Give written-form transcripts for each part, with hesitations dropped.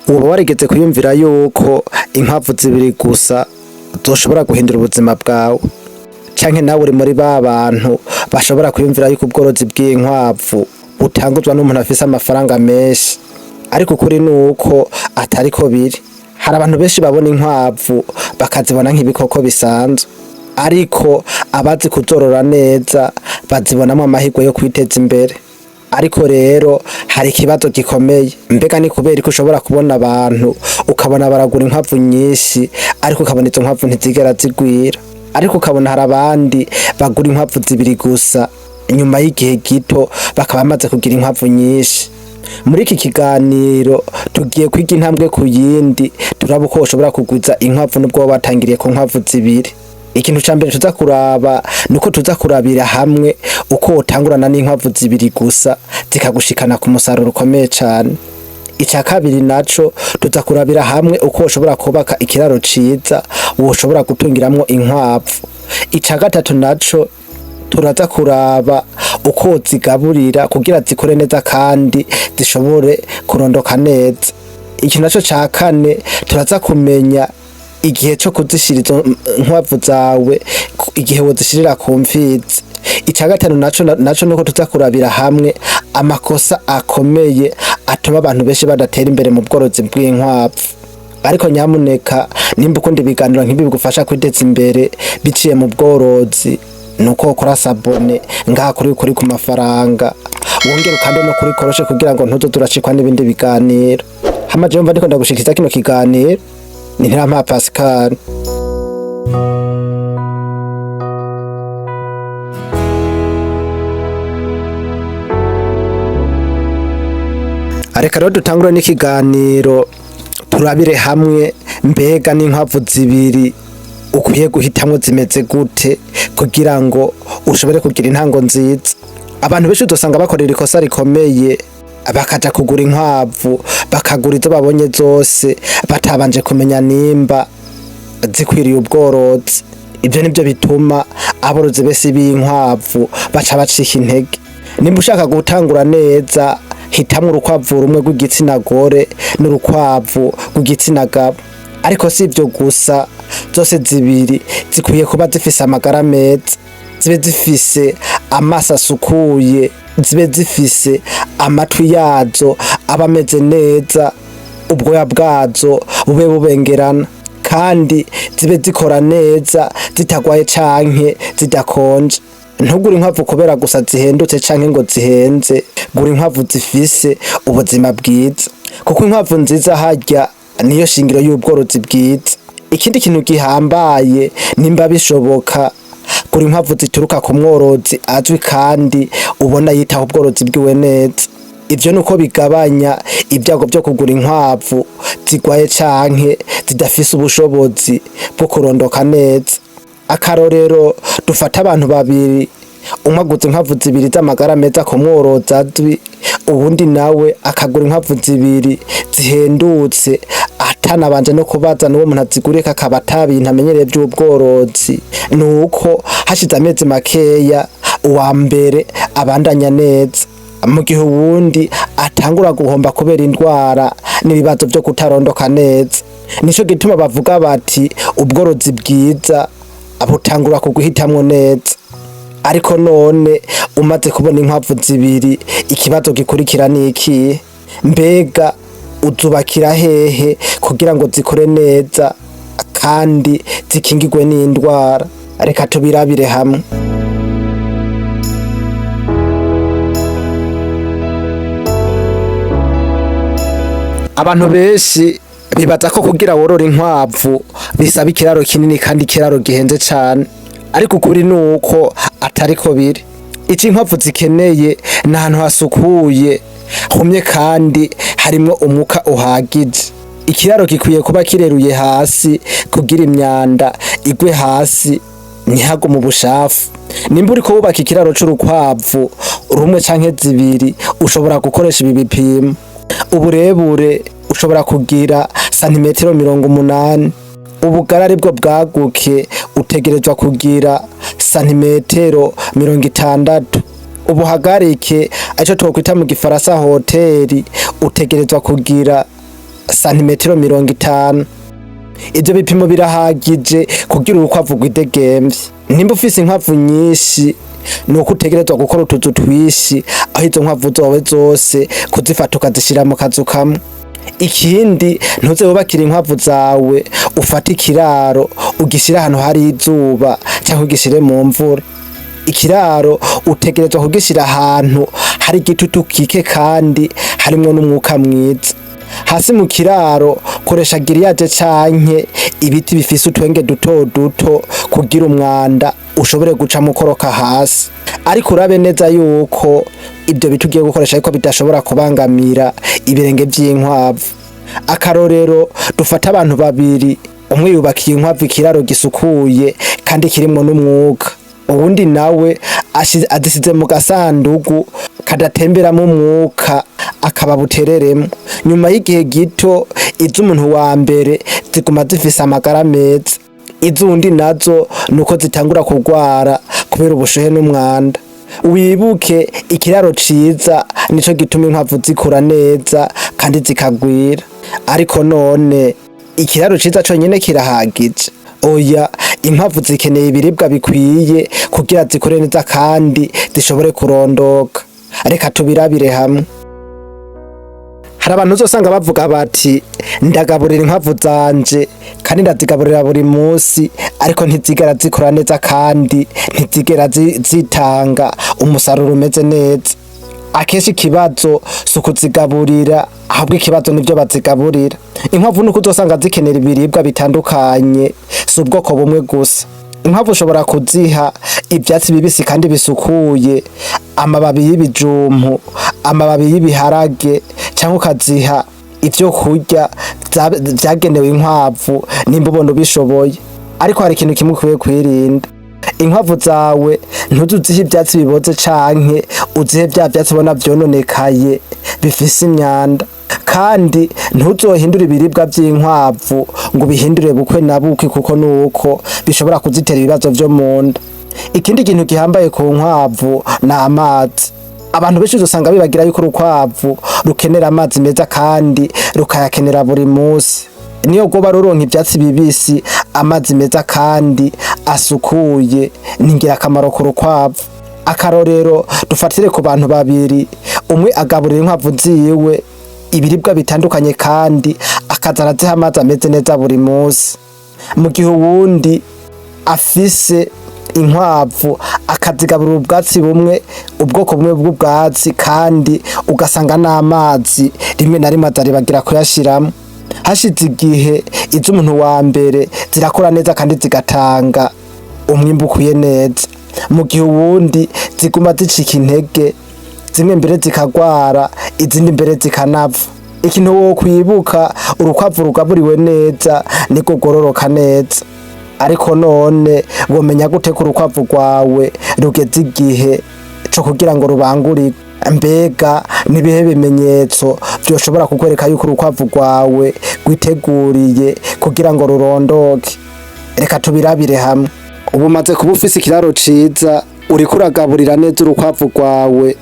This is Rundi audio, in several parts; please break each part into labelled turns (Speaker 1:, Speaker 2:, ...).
Speaker 1: Woba warigeze kwiyumvira yuko inkwavu zibiri gusa zoshobora guhindura ubuzima bwawe? Canke nawe uri muri ba bantu bashobora kwiyumvira yuko ubworozi bw'inkwavu butanguzwa n'umuntu afise amafaranga menshi? Ariko ukuri nuko atariko biri. Hari abantu benshi babona inkwavu bakazibona nk'ibikoko bisanzwe, ariko abazi kuzorora neza bazibonamwo amahirwe yo kwiteza imbere. Ariko rero hari ikibazo gikomeye: mbega ni kubera ko ushobora kubona abantu ukabona baragura inkwavu nyinshi, ariko ukabona izo nkwavu ntizigera zigwira, ariko ukabona hari abandi bagura inkwavu zibiri gusa, nyuma y'igihe gito bakaba bamaze kugira inkwavu nyinshi? Muri iki kiganiro tugiye kwiga intambwe ku yindi, turaba uko ushobora kugwiza inkwavu nubwo woba watangiriye ku nkwavu zibiri. Ikintu ca mbere tuza kuraba nuko tuza kurabira hamwe uko wotangurana n'inkwavu zibiri gusa zikagushikana ku musaruro ukomeye cane. Ica kabiri naco, tuza kurabira hamwe uko woshobora kubaka ikiraro ciza woshobora gutungiramwo inkwavu. Ica gatatu naco, turaza kuraba uko wozigaburira kugira zikure neza kandi zishobore kurondoka neza. Iki naco ca kane, turaza kumenya igihe co kuzishira izo nkwavu zawe, igihe wozishirira ku mfizi. Ica gatanu naco nuko tuza kurabira hamwe amakosa akomeye atuma abantu benshi badatera imbere mu bworozi bw'inkwavu. Ariko nyamuneka, nimba ukunda ibiganiro nk'ibi bigufasha kwiteza imbere biciye mu bworozi, nuko wokora s'abonner ngaha kuri ku mafaranga, wongere ukande no kuri cloche kugira ngo ntuze uracikwa n'ibindi biganiro. Hama jewe mva ndiko ndagushikiza kino kiganiro ni Ntirampa Pascal. Reka rero dutangure n'ikiganiro, turabire hamwe mbega n'inkwavu zibiri ukwiye guhitamwo zimeze gute kugira ngo ushobore kugira intango nziza. Abantu benshi uzosanga bakorera ikosa rikomeye, bakaja kugura inkwavu, bakagura izo babonye zose batabanje kumenya nimba zikwiriye ubworozi. Ivyo nivyo bituma aborozi benshi b'inkwavu baca bacika intege. Nimba ushaka gutangura neza, hitamwo urukwavu rumwe rw'igitsina gore n'urukwavu rw'igitsina gabo. Ariko si ivyo gusa, zose zibiri zikwiye kuba zifise amagara meza, zibe zifise amaso asukuye, zibe zifise amatwi yazo aba ameze neza, ubwoya bwazo bube bubengerana, kandi zibe zikora neza, zitagwaye canke zidakonje. Ntugure inkwavu kubera gusa zihendutse canke ngo zihenze. Gura inkwavu zifise ubuzima bwiza, kuko inkwavu nziza harya niyo shingiro y'ubworozi bwiza. Ikindi kintu gihambaye, nimba bishoboka, gura inkwavu zituruka ku mworozi azwi kandi ubona yitaho ubworozi bwiwe neza. Ivyo nuko bigabanya ibyago vyo kugura inkwavu zigwaye canke zidafise ubushobozi bwo kurondoka neza. Akarorero, dufate abantu babiri: umwe aguze inkwavu zibiri z'amagara meza ku mworozi azwi, uwundi nawe akagura inkwavu zibiri zihendutse atanabanje no kubaza n'uwo muntu azigurika, akaba ata bintu amenyereye vy'ubworozi. Nuko hashize amezi makeya, uwa mbere abandanya neza, mu gihe uwundi atangura guhomba kubera indwara n'ibibazo vyo kutarondoka neza. Nico gituma bavuga bati ubworozi bwiza butangura ku guhitamwo neza. Ariko none umaze kubona inkwavu zibiri, ikibazo gikurikira ni ikihe? Mbega uzubakira hehe kugira ngo zikure neza kandi zikingirwe n'indwara? Reka tubirabire hamwe. Abantu benshi bibaza ko kugira worore inkwavu bisaba ikiraro kinini kandi ikiraro gihenze cane, ariko ukuri nuko atariko biri. Ico inkwavu zikeneye ni ahantu hasukuye, humye kandi harimwo umwuka uhagije. Ikiraro gikwiye kuba kireruye hasi kugira imyanda igwe hasi, ntihagume ubushafu. Nimba uriko wubaka ikiraro c'urukwavu rumwe canke zibiri, ushobora gukoresha ibi bipimo: uburebure ushobora kugira santimetero 80, ubugari bwo bwaguke utegerezwa kugira santimetero 60, ubuhagarike, arico twokwita mu gifaransa hauteur, utegerezwa kugira santimetero 50. Ivyo bipimo birahagije kugira urukwavu rwidegemvye. Nimba ufise inkwavu nyinshi, nuko utegerezwa gukora utuzu twinshi aho izo nkwavu zawe zose kuzifata ukazishira mu kazu kamwe. Ikindi, ntuze wubakire inkwavu zawe ufate ikiraro ugishire ahantu hari izuba canke ugishire mu mvura. Ikiraro utegerezwa kugishira ahantu hari igitutu kike kandi harimwo n'umwuka mwiza. Hasi mu kiraro koresha grillage canke ibiti bifise utwenge duto duto kugira umwanda ushobore gucamwo ukoroka hasi, ariko urabe neza yuko ivyo biti ugiye gukoresha ariko bidashobora kubangamira ibirenge vy'inkwavu. Akarorero, dufate abantu babiri: umwe yubakiye inkwavu ikiraro gisukuye kandi kirimwo n'umwuka, uwundi nawe azisize mu gasandugu kadatemberamwo umwuka, akaba butereremwo. Nyuma y'igihe gito, iz'umuntu wa mbere ziguma zifise amagara meza, iz'uwundi nazo nuko zitangura kugwara kubera ubushuhe n'umwanda. Wibuke, ikiraro ciza nico gituma inkwavu zikura neza kandi zikagwira. Ariko none ikiraro ciza conyene kirahagije? Oya, inkwavu zikeneye ibiribwa bikwiye kugira zikure neza kandi zishobore kurondoka. Reka tubirabire hamwe. Hari abantu uzosanga bavuga bati: "Ndagaburira inkwavu zanje kandi ndazigaburira buri munsi, ariko ntizigera zikura neza kandi ntizigera zitanga umusaruro umeze neza." Akenshi ikibazo si ukuzigaburira, ahubwo ikibazo nivyo bazigaburira. Inkwavu nuko uzosanga zikenera ibiribwa bitandukanye, si ubwoko bumwe gusa. Inkwavu ushobora kuziha ivyatsi bibisi kandi bisukuye, amababi y'ibijumbu, amababi y'ibiharage, canke ukaziha ivyo kurya vyagenewe inkwavu nimba ubona ubishoboye. Ariko hari ikintu kimwe ukwiye kwirinda: inkwavu zawe ntuze uzihe ivyatsi biboze canke uzihe vya vyatsi ubona vyononekaye bifise imyanda, kandi ntuzohindure ibiribwa vy'inkwavu ngo ubihindure bukwe na bukwe, kuko nuko bishobora kuzitera ibibazo vyo munda. Ikindi kintu gihambaye ku nkwavu ni amazi. Abantu benshi uzosanga bibagira yuko urukwavu rukenera amazi meza kandi rukayakenera buri munsi. Niyo rwoba ruronka ivyatsi bibisi, amazi meza kandi asukuye ni ingirakamaro ku rukwavu. Akarorero, dufatire ku bantu babiri: umwe agaburira inkwavu ziwe ibiribwa bitandukanye kandi akaza araziha amazi ameze neza buri munsi, mu gihe uwundi afise inkwavu akazigaburira ubwatsi bumwe, ubwoko bumwe bw'ubwatsi, kandi ugasanga n'amazi rimwe na rimwe azaribagira kuyashiramwo. Hashize igihe, iz'umuntu wa mbere zirakura neza kandi zigatanga umwimbu ukwiye neza, mu gihe uwundi ziguma zicika intege, zimwe mbere zikagwara, izindi mbere zikanapfa. Ikintu wokwibuka, urukwavu rugaburiwe neza niko rwororoka neza. Ariko none womenya gute ko urukwavu rwawe rugeze igihe co kugira ngo rubangurirwe? Mbega nibihe bimenyetso vyoshobora kukwereka yuko urukwavu rwawe rwiteguriye kugira ngo rurondoke? Reka tubirabire hamwe. Ubu umaze kuba ufise ikiraro ciza, uriko uragaburira neza urukwavu rwawe,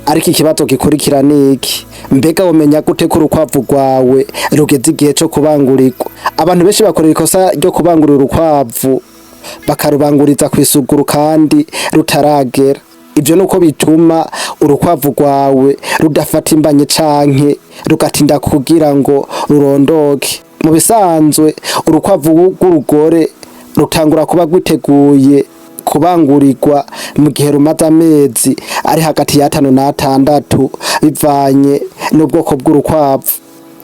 Speaker 1: ariko ikibazo gikurikira niki: mbega womenya gute ko urukwavu rwawe rugeze igihe co kubangurirwa? Abantu benshi bakora ikosa ryo kubangurira urukwavu, bakarubanguriza kw'isuguru kandi rutaragera. Ivyo nuko bituma urukwavu rwawe rudafata imbanye canke rugatinda kugira ngo rurondoke. Mu bisanzwe, urukwavu rw'urugore rutangura kuba rwiteguye kubangurirwa mu gihe rumaze amezi ari hagati y'atanu n'atandatu, bivanye n'ubwoko bw'urukwavu.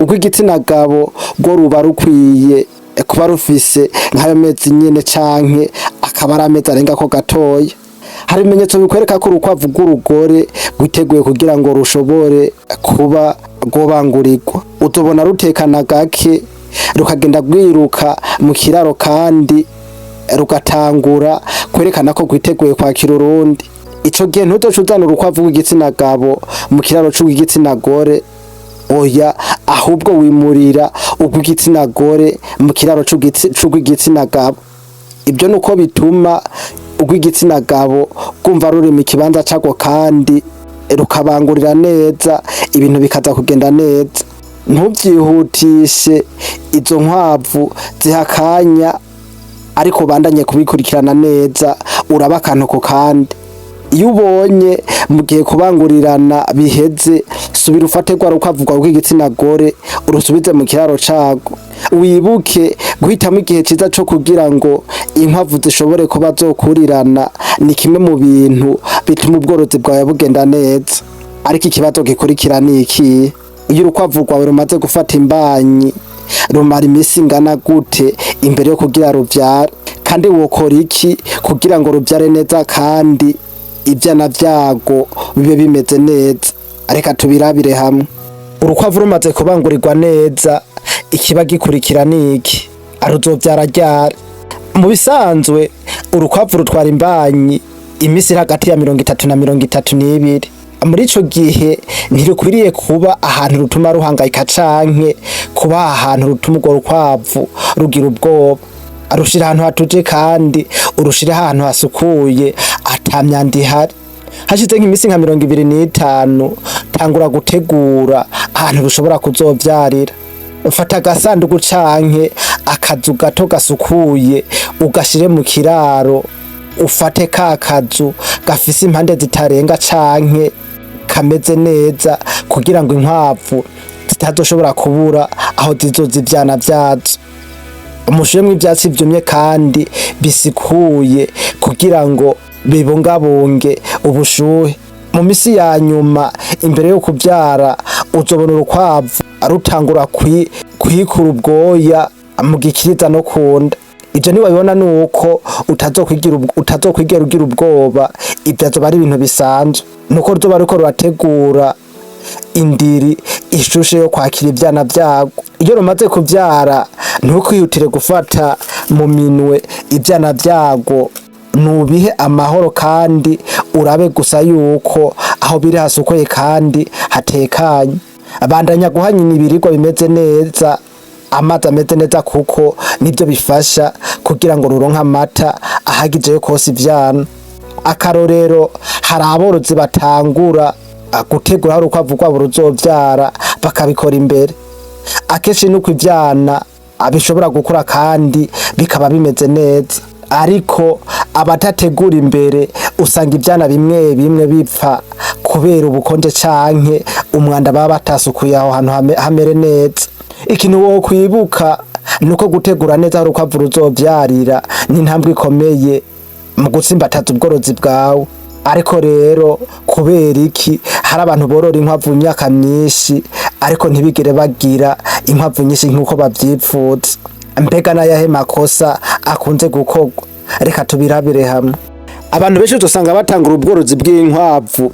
Speaker 1: Urw'igitsina gabo rwo ruba rukwiye kuba rufise nk'ayo mezi nyene canke akaba ari amezi arengako gatoya. Hari ibimenyetso bikwereka ko urukwavu rw'urugore rwiteguye kugira ngo rushobore kuba rwobangurirwa. Uzobona rutekana gake, rukagenda rwiruka mu kiraro kandi rugatangura kwerekana ko rwiteguye kwakira urundi. Ico gihe ntuzoca uzana urukwavu rw'igitsina gabo mu kiraro c'urw'igitsina gore, oya, ahubwo wimurira urw'igitsina gore mu kiraro c'urw'igitsina gabo. Ibyo nuko bituma urw'igitsina gabo rwumva ruri mu kibanza carwo kandi rukabangurira neza, ibintu bikaza kugenda neza. Ntuvyihutishe, izo nkwavu ziha akanya, ariko ubandanye kubikurikirana neza, uraba akantu ku kandi. Iyo ubonye mu gihe kubangurirana biheze, subira ufate rwa rukwavu rwawe rw'igitsina gore, urusubize mu kiraro carwo. Wibuke guhitamwo igihe ciza co kugira ngo inkwavu zishobore kuba zokurirana, ni kimwe mu bintu bituma ubworozi bwawe bugenda neza. Ariko ikibazo gikurikira ni ikihe? Iyo urukwavu rwawe rumaze gufata imbanyi, rumara imisi ingana gute imbere yo kugira ruvyare? Kandi wokora iki kugira ngo ruvyare neza kandi ivyana vyago bibe bimeze neza? Reka tubirabire hamwe. Urukwavu rumaze kubangurirwa neza, ikiba gikurikira ni iki? Ruzovyara ryari? Mu bisanzwe urukwavu rutwara imbanyi imisi iri hagati ya 30 na 32. Muri ico gihe ntirukwiriye kuba ahantu rutuma ruhangayika canke kuba ahantu rutuma urwo rukwavu rugira ubwoba. Rushira ahantu hatuje kandi urushire ahantu hasukuye, ata myanda ihari. Hashize nk'imisi nka 25, tangura gutegura ahantu rushobora kuzovyarira. Ufata agasandugu canke akazu gato gasukuye, ugashire mu kiraro. Ufate ka kazu gafise impande zitarenga canke kameze neza, kugira ngo inkwavu zitazoshobora kubura aho zizoza ivyana vyazo. Mushiremwo ivyatsi vyumye kandi bisikuye kugira ngo bibungabunge ubushuhe. Mu misi ya nyuma imbere yo kuvyara, uzobona urukwavu rutangura kwikura ubwoya mu gikiriza no kunda. Ivyo niwabibona nuko utazokwigera ugira ubwoba, ivyo azoba ari ibintu bisanzwe, nuko ruzoba ruriko rurategura indiri ishushe yo kwakira ivyana vyarwo. Iyo rumaze kuvyara, ntukwihutire gufata mu minwe ivyana vyarwo, nubihe amahoro kandi urabe gusa yuko aho biri hasukuye kandi hatekanye. Bandanya guha nyina ibiribwa bimeze neza, amazi ameze neza, kuko nivyo bifasha kugira ngo ruronke amata ahagije yo konsa ivyana. Akarorero, hari aborozi batangura gutegura aho urukwavu rwabo ruzovyara, bakabikora imbere. Akenshi nuko ivyana bishobora gukura kandi bikaba bimeze neza, ariko abadategura imbere usanga ivyana bimwe bimwe bipfa kubera ubukonje canke umwanda baba batasukuye aho hantu hamere neza. Ikintu wokwibuka nuko gutegura neza aho urukwavu ruzovyarira ni intambwe ikomeye mu gutsimbataza ubworozi bwawe. Ariko rero kubera iki hari abantu borora inkwavu imyaka myinshi ariko ntibigere bagira inkwavu nyinshi nk'uko bavyipfuza? Mbega n'ayahe makosa akunze gukorwa? Reka tubirabire hamwe. Abantu benshi uzosanga batangura ubworozi bw'inkwavu,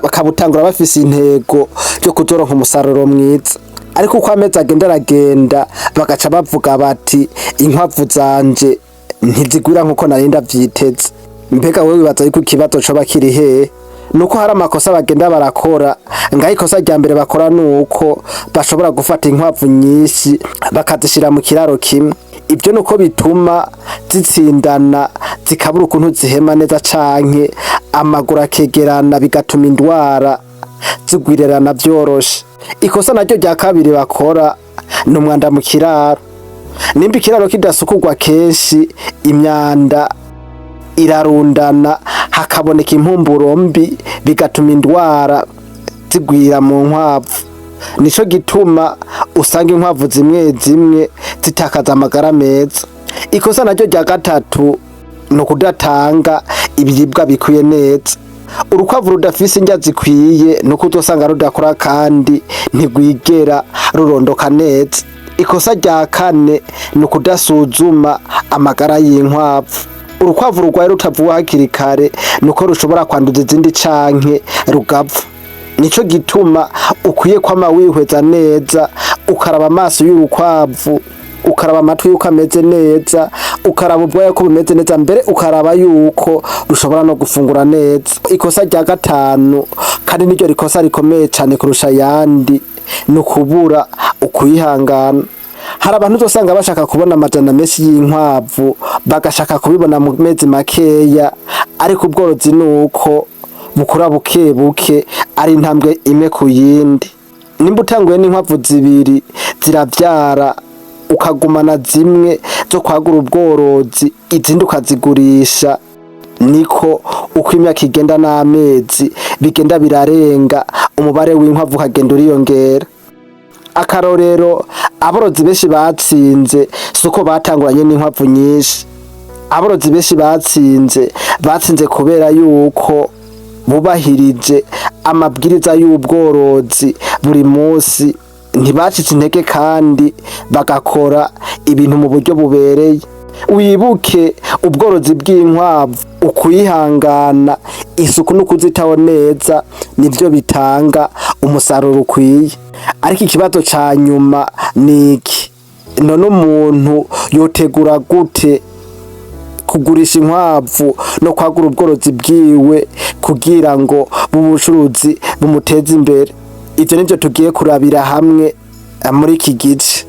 Speaker 1: bakabutangura bafise intego yo kuzoronka umusaruro mwiza, ariko uko amezi agenda aragenda, bagaca bavuga bati: "Inkwavu zanje ntizigwira nkuko nari ndavyiteze." Mbega wewe wibaza yuko ikibazo coba kiri hehe? Nuko hari amakosa bagenda barakora. Ngaho ikosa rya mbere bakora nuko bashobora gufata inkwavu nyinshi bakazishira mu kiraro kimwe. Ibyo nuko bituma zitsindana, zikabura ukuntu zihema neza canke amaguru akegerana, bigatuma indwara zigwirirana vyoroshe. Ikosa naryo rya kabiri bakora ni umwanda mu kiraro. Nimba ikiraro kidasukurwa kenshi, imyanda irarundana, hakaboneka impumuro mbi, bigatuma indwara zigwira mu nkwavu. Nico gituma usanga inkwavu zimwe zimwe zitakaza amagara meza. Ikosa naryo rya gatatu ni ukudatanga ibiribwa bikwiye neza. Urukwavu rudafise indya zikwiye nuko uzosanga rudakura kandi ntirwigera rurondoka neza. Ikosa rya kane ni ukudasuzuma amagara y'inkwavu. Urukwavu rurwaye rutavuwe hakiri kare nuko rushobora kwanduza izindi canke rugapfa. Nico gituma ukwiye kwama wihweza neza, ukaraba amaso y'urukwavu, ukaraba amatwi yuko ameze neza, ukaraba ubwoya ko bumeze neza, mbere ukaraba yuko rushobora no gufungura neza. Ikosa rya gatanu, kandi niryo rikosa rikomeye cane kurusha ayandi, ni ukubura ukwihangana. Hari abantu uzosanga bashaka kubona amajana menshi y'inkwavu, bagashaka kubibona mu mezi makeya, ariko ubworozi nuko bukura buke buke, ari intambwe imwe ku yindi. Nimba utanguye n'inkwavu zibiri ziravyara, ukagumana zimwe zo kwagura ubworozi, izindi ukazigurisha, niko uko imyaka igenda n'amezi bigenda birarenga, umubare w'inkwavu ukagenda uriyongera. Akarorero, aborozi benshi batsinze suko batanguranye n'inkwavu nyinshi. Aborozi benshi batsinze, batsinze kubera yuko bubahirije amabwiriza y'ubworozi buri munsi, ntibacitse intege kandi bagakora ibintu mu buryo bubereye. Wibuke, ubworozi bw'inkwavu, ukwihangana, isuku no kuzitaho neza nivyo bitanga umusaruro ukwiye. Ariko ikibazo ca nyuma ni iki: none umuntu yotegura gute kugurisha inkwavu no kwagura ubworozi bwiwe kugira ngo ubucuruzi bumuteze imbere? Ivyo nivyo tugiye kurabira hamwe muri iki gice.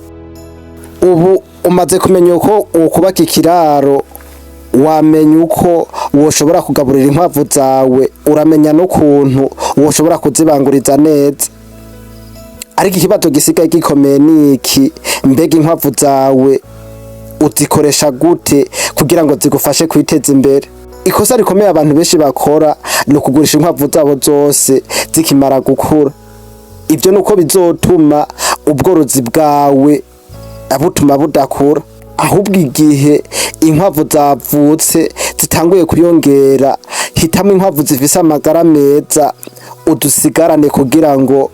Speaker 1: Ubu umaze kumenya uko wokubaka ikiraro, wamenya uko woshobora kugaburira inkwavu zawe, uramenya n'ukuntu woshobora kuzibanguriza neza. Ariko ikibazo gisigaye gikomeye ni iki: mbega inkwavu zawe uzikoresha gute kugira ngo zigufashe kwiteza imbere? Ikosa rikomeye abantu benshi bakora ni ukugurisha inkwavu zabo zose zikimara gukura. Ivyo nuko bizotuma ubworozi bwawe butuma budakura. Ahubwo igihe inkwavu zavutse zitanguye kuyongera, hitamwo inkwavu zifise amagara meza, udusigarane kugira ngo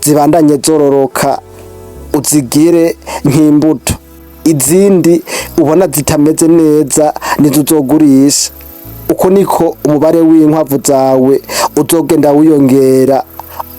Speaker 1: zibandanye zororoka, uzigire nk'imbuto. Izindi ubona zitameze neza nizo uzogurisha. Uko niko umubare w'inkwavu zawe uzogenda wiyongera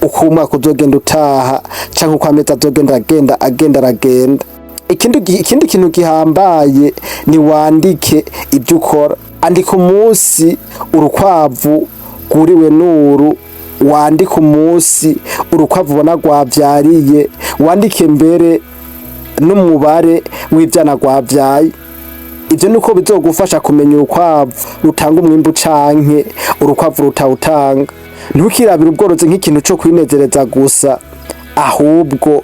Speaker 1: uko umwaka uzogenda utaha canke uko amezi azogenda agenda aragenda. Ikindi kintu gihambaye ni wandike ibyo ukora. Andika umunsi urukwavu rwuriwe nuru, wandike umunsi urukwavu ubona rwavyariye, wandike mbere n'umubare w'ivyana rwavyaye. Ivyo niko bizogufasha kumenya urukwavu rutanga umwimbu canke urukwavu rutawutanga. Ntukirabire ubworozi nk'ikintu co kwinezereza gusa, ahubwo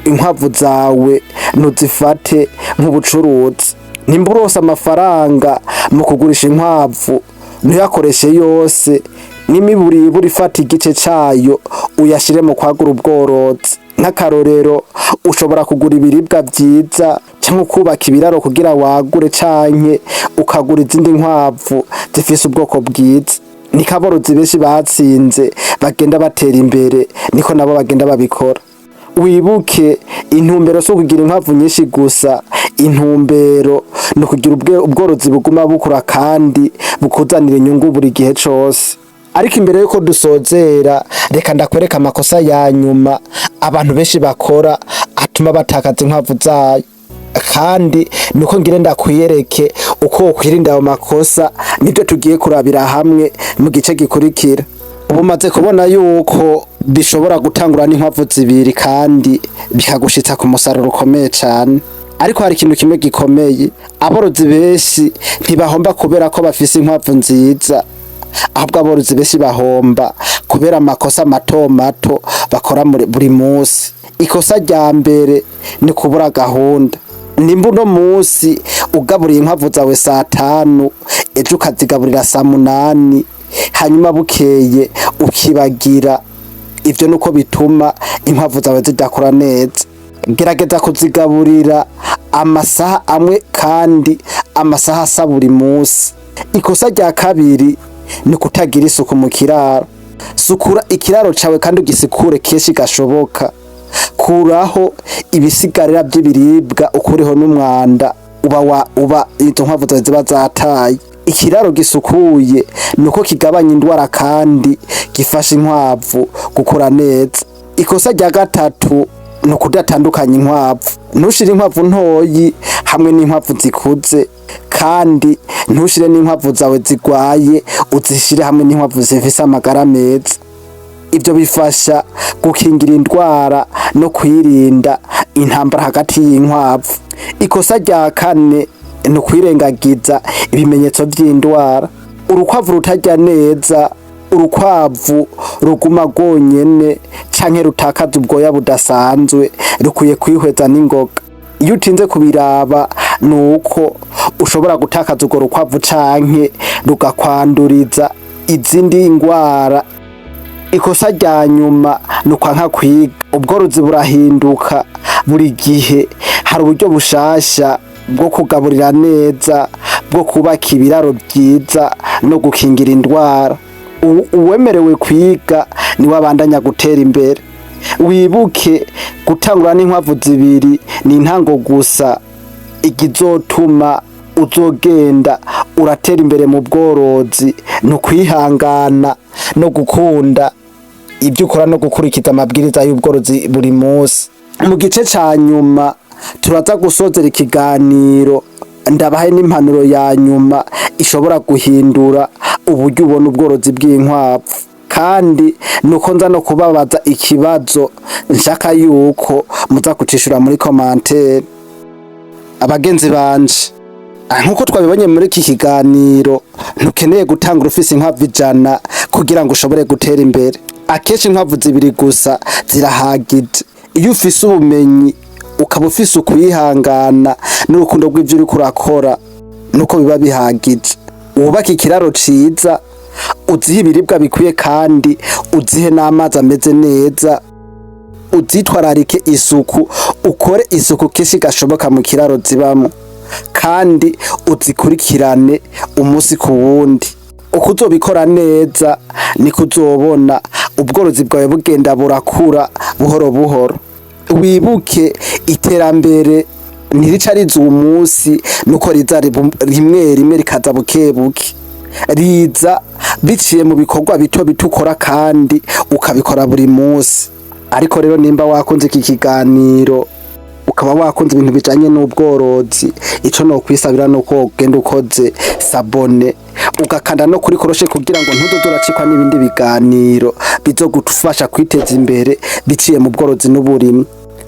Speaker 1: inkwavu zawe ntuzifate nk'ubucuruzi. Nimba uronse amafaranga mu kugurisha inkwavu, ntuyakoreshe yose. N'imiburiburi ifata igice cayo uyashire mu kwagura ubworozi. Nk'akarorero, ushobora kugura ibiribwa vyiza, canke ukubaka ibiraro kugira wagure, canke ukagura izindi nkwavu zifise ubwoko bwiza. Niko aborozi benshi batsinze bagenda batera imbere, niko nabo bagenda babikora. Wibuke, intumbero si ukugira inkwavu nyinshi gusa, intumbero ni ukugira ubworozi buguma bukura kandi bukuzanira inyungu buri gihe cose. Ariko imbere yuko dusozera, reka ndakwereka amakosa ya nyuma abantu benshi bakora atuma batakaza inkwavu zayo, kandi nuko ngire ndakwiyereke uko wokwirinda ayo makosa. Nibyo tugiye kurabira hamwe mu gice gikurikira. Ubu umaze kubona yuko bishobora gutangura n'inkwavu zibiri kandi bikagushitsa ku musaruro ukomeye cane. Ariko hari ikintu kimwe gikomeye: aborozi benshi ntibahomba kubera ko bafise inkwavu nziza, ahubwo aborozi benshi bahomba kubera amakosa mato mato bakora buri munsi. Ikosa rya mbere ni kubura gahunda. Nimba uno munsi ugaburiye inkwavu zawe saa 5, ejo ukazigaburira saa 8, hanyuma bukeye ukibagira, ivyo nuko bituma inkwavu zawe zidakura neza. Gerageza kuzigaburira amasaha amwe kandi amasaha asa buri munsi. Ikosa rya kabiri ni kutagira isuku mu kiraro. Sukura ikiraro cawe kandi ugisikure kenshi gashoboka. Kuraho ibisigarira vy'ibiribwa, ukureho n'umwanda uba izo nkwavu zawe ziba zataye. Ikiraro gisukuye nuko kigabanya indwara kandi gifasha inkwavu gukura neza. Ikosa rya gatatu ni ukudatandukanya inkwavu. Ntushire inkwavu ntoyi hamwe n'inkwavu zikuze, kandi ntushire n'inkwavu zawe zigwaye uzishire hamwe n'inkwavu zifise amagara meza. Ivyo bifasha gukingira indwara no kwirinda intambara hagati y'inkwavu. Ikosa rya kane ni ukwirengagiza ibimenyetso vy'indwara. Urukwavu rutarya neza. Urukwavu ruguma rwonyene canke rutakaza ubwoya budasanzwe rukwiye kwihweza n'ingoga. Iyo utinze kubiraba nuko ushobora gutakaza urwo rukwavu canke rugakwanduriza izindi ngwara. Ikosa rya nyuma ni ukwanka kwiga. Ubworozi burahinduka buri gihe, hari uburyo bushasha bwo kugaburira neza, bwo kubaka ibiraro vyiza no gukingira indwara. Uwemerewe kwiga niwe abandanya gutera imbere. Wibuke gutangura n'inkwavu zibiri ni intango gusa, ikizotuma uzogenda uratera imbere mu bworozi ni ukwihangana no gukunda ibyo ukora no gukurikiza amabwiriza y'ubworozi buri munsi. Mu gice ca nyuma turaza gusozera ikiganiro, ndabahe n'impanuro ya nyuma ishobora guhindura uburyo ubona ubworozi bw'inkwavu, kandi nuko nza no kubabaza ikibazo nshaka yuko muza kucishura muri commentaire. Abagenzi banje, nkuko twabibonye muri iki kiganiro, ntukeneye gutanga ufise inkwavu 100 kugira ngo ushobore gutera imbere. Akenshi inkwavu zibiri gusa zirahagije. Iyo ufise ubumenyi, ukaba ufise ukwihangana n'urukundo rw'ivyo uriko urakora, nuko biba bihagije. Wubake ikiraro ciza, uzihe ibiribwa bikwiye kandi uzihe n'amazi ameze neza, uzitwararike isuku, ukore isuku kenshi gashoboka mu kiraro zibamwo, kandi uzikurikirane umunsi ku wundi. Uko uzobikora neza niko uzobona ubworozi bwawe bugenda burakura buhoro buhoro. Wibuke, iterambere ntirica riza uwu munsi, nuko riza rimwe rimwe, rikaza buke buke, riza biciye mu bikorwa bito bito ukora kandi ukabikora buri munsi. Ariko rero nimba wakunze iki kiganiro, ukaba wakunze ibintu bijanye n'ubworozi, ico nokwisabira nuko ugenda ukoze s'abonner, ugakanda no kuri cloche kugira ngo ntuzoze uracikwa n'ibindi biganiro bizogufasha kwiteza imbere biciye mu bworozi n'uburimyi.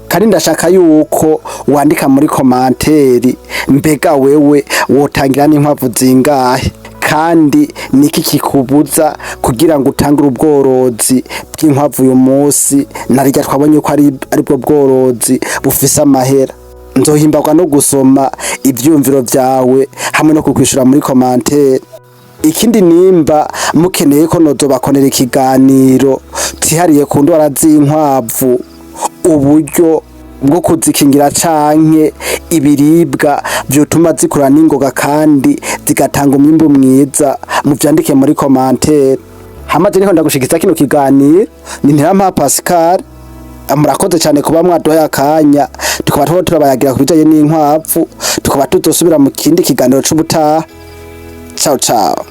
Speaker 1: Kandi ndashaka yuko wandika muri commentaire: mbega wewe wotangira n'inkwavu zingahe, kandi niki kikubuza kugira ngo utangure ubworozi bw'inkwavu uyu munsi, narirya twabonye ko ari aribwo bworozi bufise amahera? Nzohimbarwa no gusoma ivyumviro vyawe hamwe no kukwishura muri commentaire. Ikindi, nimba mukeneye ko nozobakonera ikiganiro cihariye ku ndwara z'inkwavu, uburyo bwo kuzikingira canke ibiribwa vyotuma zikura n'ingoga kandi zigatanga umwimbu mwiza, muvyandike muri commentaire. Hamaze niho ndagushikiza kino kiganiro ni Ntirampa Pascal. Murakoze cyane kuba mwaduhaye akanya, tukaba tuba turabayagira ku bijanye n'inkwavu, tukaba tuzosubira mu kindi kiganiro c'ubutaha. Ciao ciao.